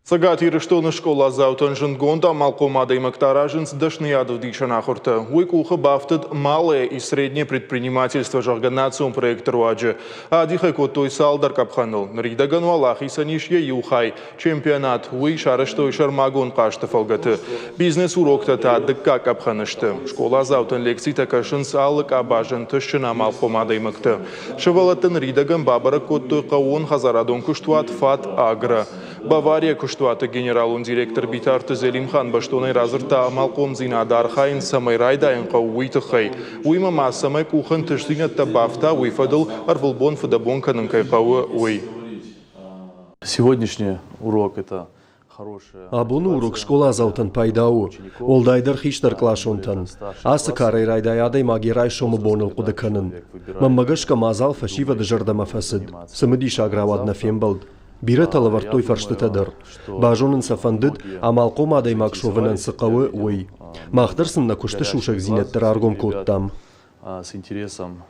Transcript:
Цӕгат Ирыстоны скъоладзаутӕн зындгонд амалхъом адӕймӕгтӕ аразынц дӕсныйадӕвдисӕн ахуыртӕ. Уый къухы бафтыд «Малое и среднее предпринимательство», зӕгъгӕ, национ проекты руаджы. Адих ӕй кодтой цалдӕр къӕпхӕныл. Ныридӕгӕн уал ахицӕн ис йӕ иу хай – чемпионат. Уый сарӕзтой сӕрмагонд хъазты фӕлгӕты. Бизнес-уроктӕ та дыккаг къӕпхӕны сты. Скъоладзаутӕн лекцитӕ кӕсынц алы къабазы ӕнтыстджын амалхъом адӕймӕгтӕ. Сывӕллӕтты ныридӕгӕн бабӕрӕг кодтой хъӕууонхӕдзарадон куыстуат «Фат-Агро». Бавария куыстуаты генералон директор Битарты Зелимхан бӕстонӕй радзырдта амалхъомдзинад архайын цӕмӕй райдайын хъӕуы, уый тыххӕй. Уыимӕ ма цӕмӕй къухы ӕнтыстдзинӕдтӕ бафта, уый фӕдыл ӕрвылбон фыдӕбон кӕнын кӕй хъӕуы, уый. Сегодняшний урок это Абоны урок скъоладзаутӕн пайда у, уӕлдайдӕр хистӕркъласонтӕн. Ацы карӕй райдайы адӕймаг йӕ райсомы боныл хъуыды кӕнын. Мӕнмӕ гӕсгӕ мадзал фӕсивӕды зӕрдӕмӕ фӕцыд, цымыдисаг рауад нӕ фембӕлд. Бирӕтӕ лӕвӕрдтой фӕрстытӕ дӕр. Базонын сӕ фӕндыд, амалхъом адӕймаг суӕвынӕн цы хъӕуы, уый. Мах дӕр сын нӕ куысты сусӕгдзинӕдтӕ раргом кодтам. С интересом.